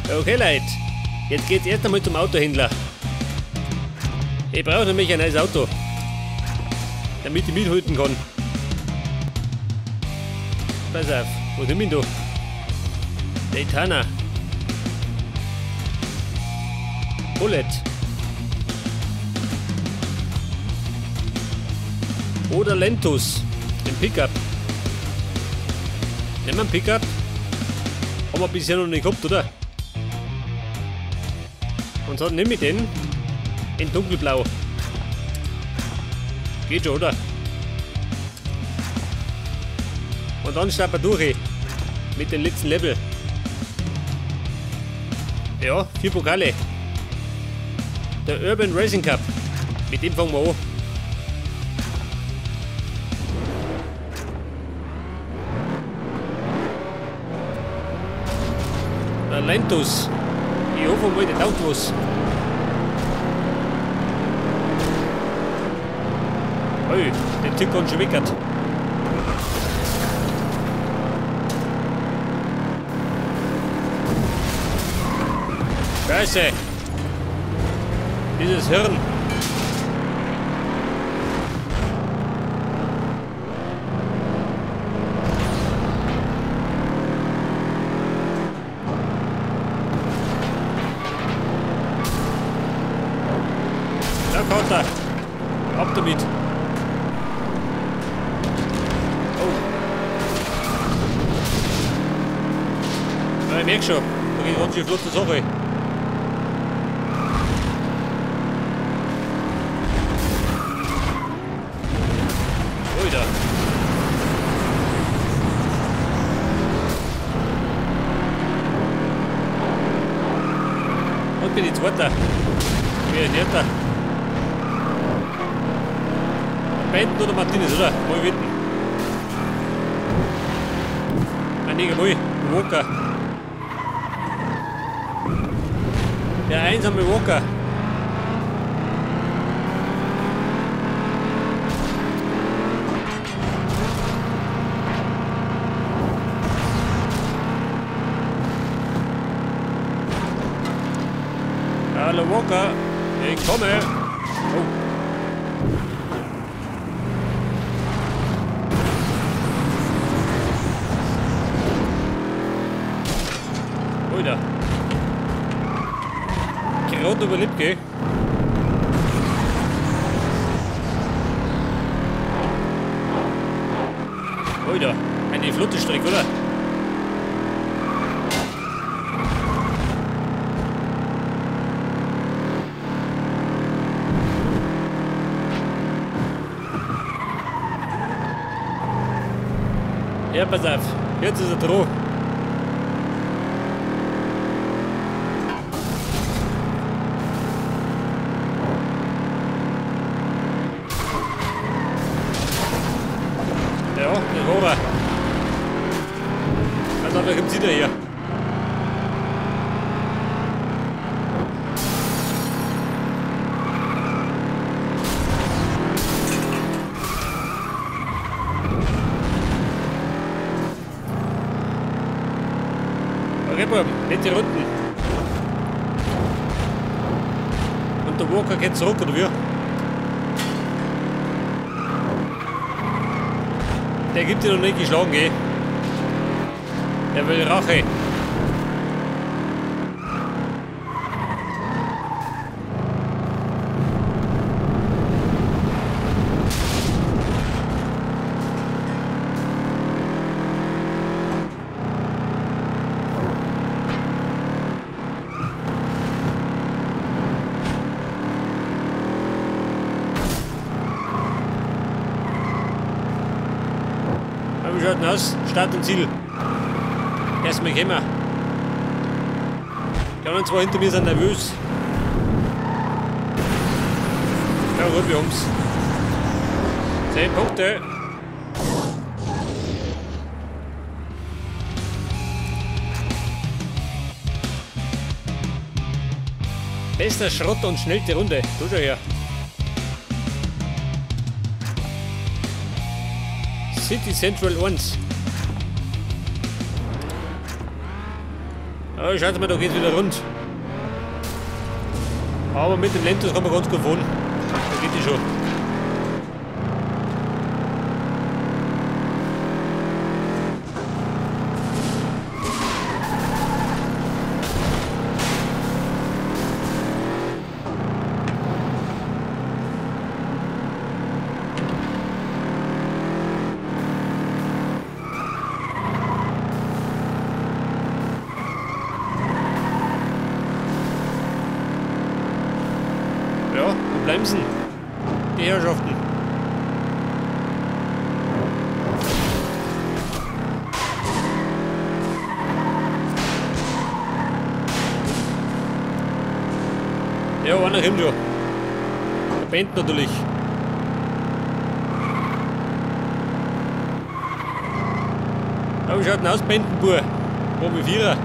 Okay, Leute, jetzt geht's erst einmal zum Autohändler. Ich brauche nämlich ein neues Auto, damit ich mithalten kann. Pass auf, was nimm ich da? Daytona. Bullet. Oder Lentus, den Pickup. Nehmen wir einen Pickup. Haben wir bisher noch nicht gehabt, oder? Und so nehme ich den in dunkelblau. Geht schon, oder? Und dann starten wir durch mit dem letzten Level. Ja, 4 Pokale. Der Urban Racing Cup. Mit dem fangen wir an. Der Lentus. Ich hoffe mal, der taugt was. Ui, der Typ kann schon weckert. Scheiße! Dieses Hirn! Da kommt er! Ab damit! Oh! Ja, ich merke schon, da geht ganz schön flott zur Sache. Alter. Und bin ich Zweiter. Wer ist Erster? Benton oder Martinez, oder? Mal wetten. Ein Neger, mal. Walker. Der einsame Walker. Hallo Walker, ich komme. Oh. Alter. Gerade überlebt, gell? Alter, eine flotte Strecke, oder? Ja, pass auf, jetzt ist er dran. Ja, das war er. Pass auf, da kommt sie da her. Okay, Buben, letzte Runden. Und der Walker geht zurück, oder wie? Der gibt dir noch nicht geschlagen, gell? Der will Rache. Wie schaut denn aus? Start und Ziel. Erstmal kommen. Die anderen zwei hinter mir sind nervös. Ja gut, wir haben's. 10 Punkte. Bester Schrott und schnellste Runde. Du schau her. City Central 1. Ja, schaut mal, da geht's wieder rund. Aber mit dem Lentos kann man ganz gut fahren. Da geht die schon. Ja, wo bleiben sie? Die Herrschaften. Ja, einer kommt schon. Der Band natürlich. Ja, wie schaut denn aus, Bentenbur? Probe Vierer.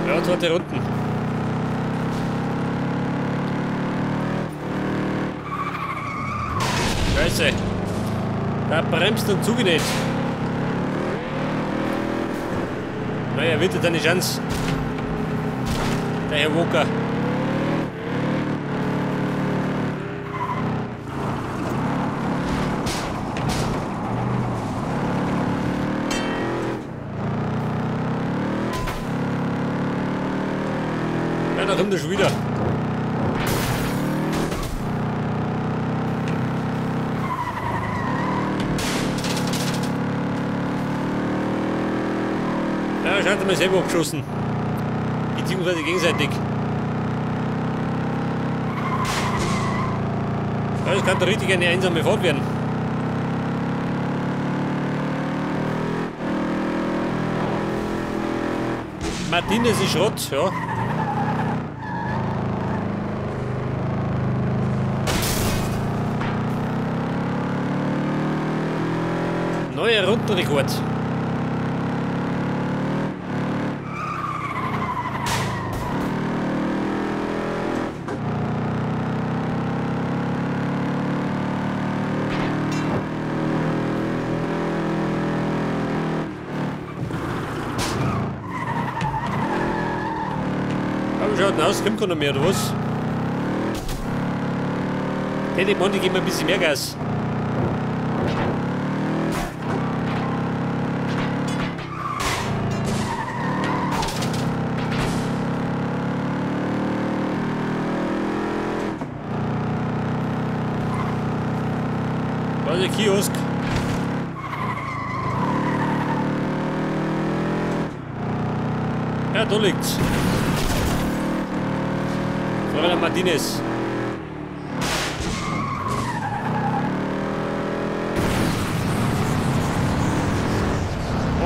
Ja, zweite Runden. Scheiße. Da bremst und zugenäht. Naja, wird jetzt eine Chance. Der Herr Walker. Ja, da kommt er schon wieder. Ja, schaut mal, selber abgeschossen. Beziehungsweise gegenseitig. Ja, das kann doch richtig eine einsame Fahrt werden. Martinez ist Schrott, ja. Neuer Rundenrekord. Aber wie schaut denn aus? Kommt keiner mehr, oder was? Hey, die Monty, gib mir ein bisschen mehr Gas. Was ist der Kiosk? Ja, da liegt's. Fräulein Martinez.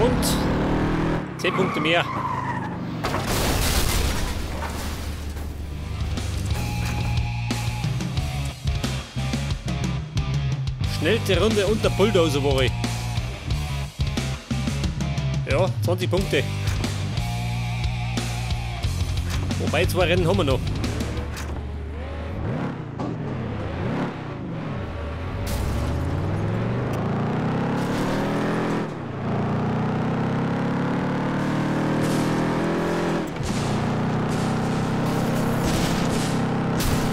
Und 10 Punkte mehr. Schnellste Runde unter Bulldozer war ich. Ja, 20 Punkte. Wobei, 2 Rennen haben wir noch.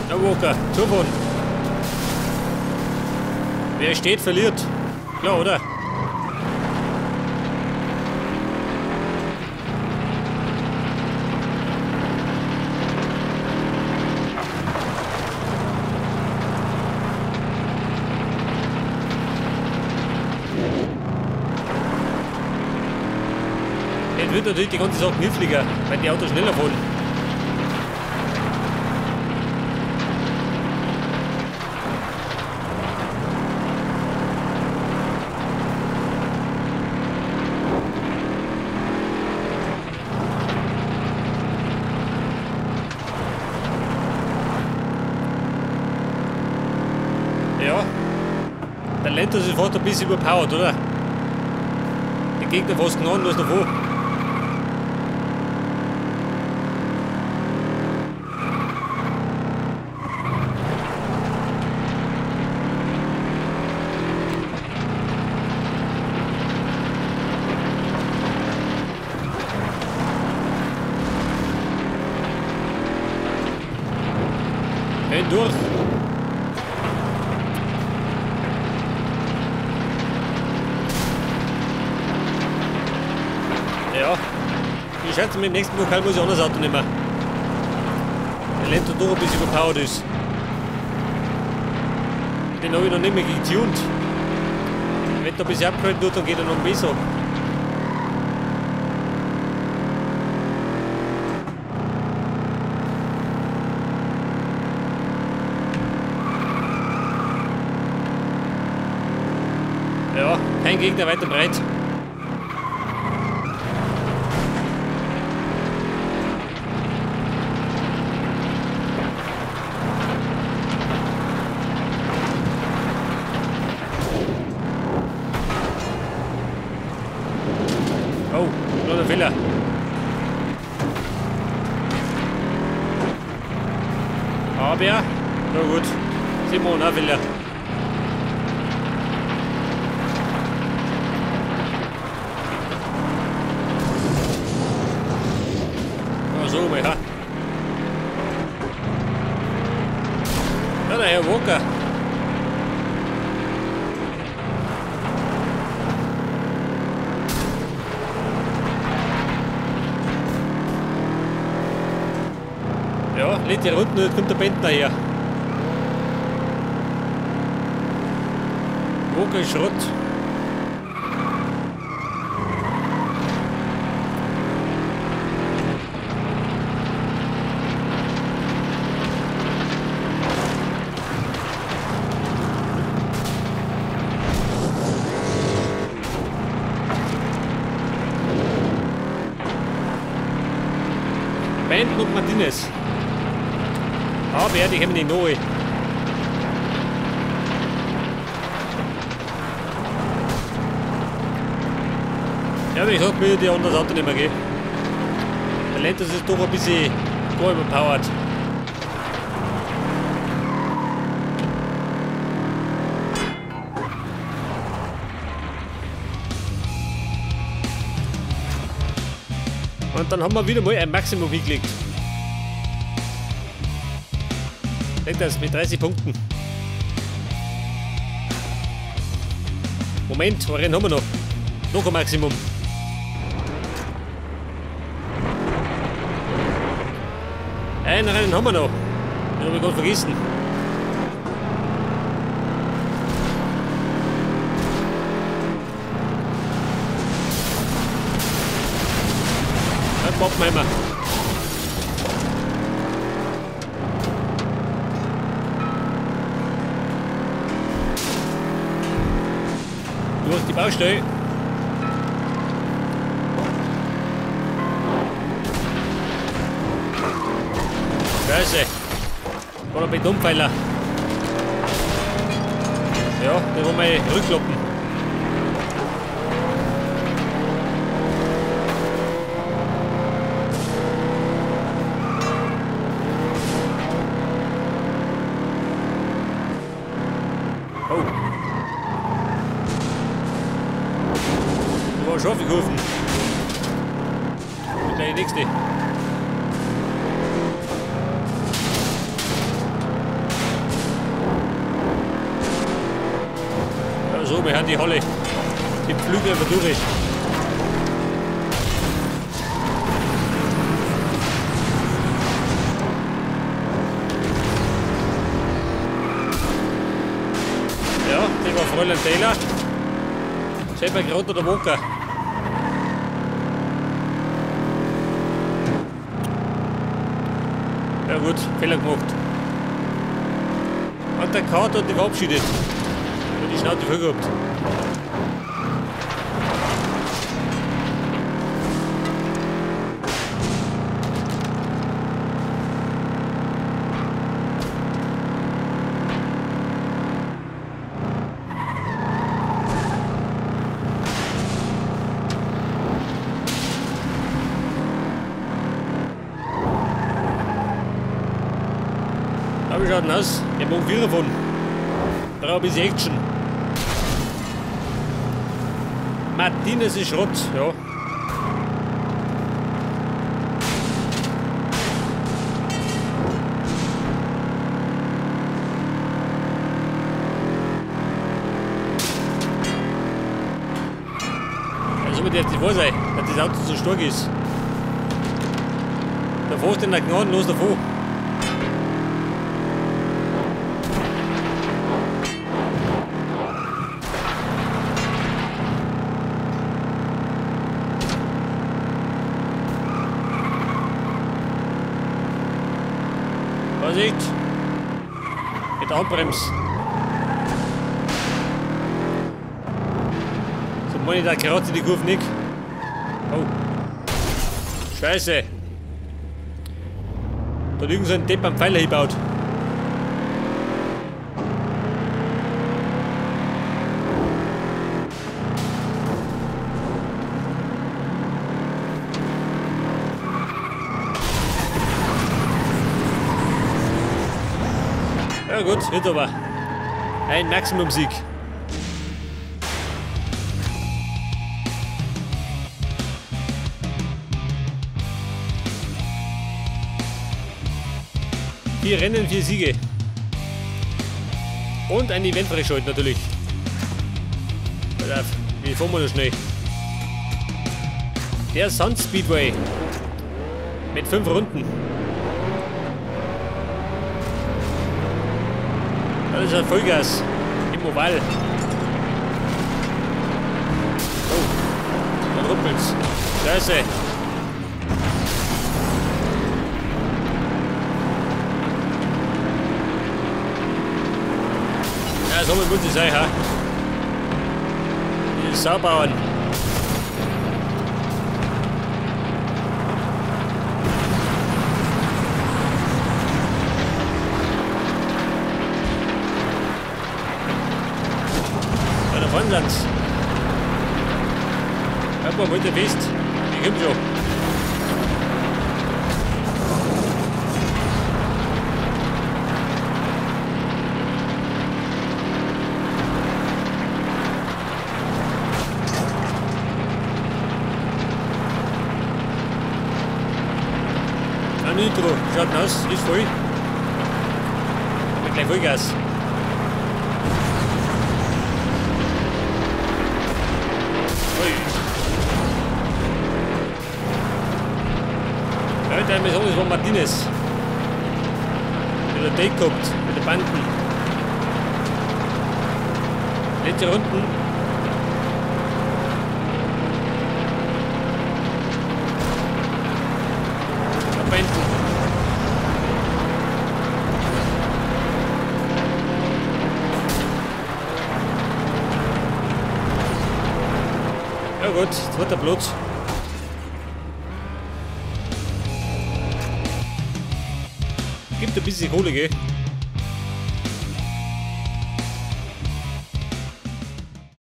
Na Walker, zufahren. Wer steht, verliert. Klar, oder? Jetzt wird natürlich die ganze Sache kniffliger, weil die Autos schneller fahren. Ja, der Lentos ist fast ein bisschen überpowered, oder? Der Gegner fast gnadenlos davor. Schön durch. Ja, ich schätze, mit dem nächsten Pokal muss ich auch das Auto nehmen. Der Lento doch ein bisschen überpowered ist. Den habe ich noch nicht mehr getuned. Wenn da ein bisschen upgraden tut, dann geht er noch besser. Ja, kein Gegner weit und breit. Oh, nur der Fehler. Aber, na gut, Simon, auch Fehler. So, mal, ja. Ja, der Herr Walker. Ja, lädt hier unten und jetzt kommt der Bentner her. Walker ist Schrott. Benten und Martinez. Aber die haben nicht neu. Ja, wie gesagt, mir die andere Auto nicht mehr gehen. Der Lentos ist doch ein bisschen gar überpowered. Und dann haben wir wieder mal ein Maximum hingelegt. Seht das mit 30 Punkten. Moment, was haben wir noch? Noch ein Maximum. Ein Rennen haben wir noch. Den habe ich gerade vergessen. Pappenheimer. Durch die Baustelle. Scheiße. War ein Betonpfeiler. Ja, den wollen wir rückkloppen. Oh. Da war scharfe Kurven. Und gleich die nächste. Ja, so, wir haben die Halle. Die Flügel einfach durch. Ja, das war Fräulein Taylor. Selber gerade der Walker. Ja gut, Fehler gemacht. Und der Kater hat dich verabschiedet. Und die Schnauze voll gehabt. Wie schaut denn aus? Ich hab morgen 4 davon. Brauche ein bisschen Action. Martinez ist Schrott, ja. nicht wahr sein, dass das Auto so stark ist. Da fährst du denn gnadenlos davon. Vorsicht! Mit der Handbremse. So meine ich da gerade die Kurve nicht. Oh. Scheiße! Da hat irgend so ein Depp am Pfeiler gebaut. Ja gut, wird aber ein Maximum-Sieg. Vier Rennen, 4 Siege. Und ein Event freischalten natürlich. Pass auf, wir fahren mal noch schnell. Der Sand Speedway. Mit 5 Runden. Das ist ein Vollgas im Oval. Oh, da ruppelt's. Scheiße. Ja, so muss es sein, ha? Die Saubauern. Ja, da vorne sind's. Hört mal, heute fest. Ich komm schon. Nitro, schaut aus, ist voll. Mit gleich Vollgas. Ui. Heute haben wir so, das war Martinez. Der Date gehabt, mit den Banden. Letzte Runden. Ja gut, zweiter Platz. Gibt ein bisschen Kohle, gell?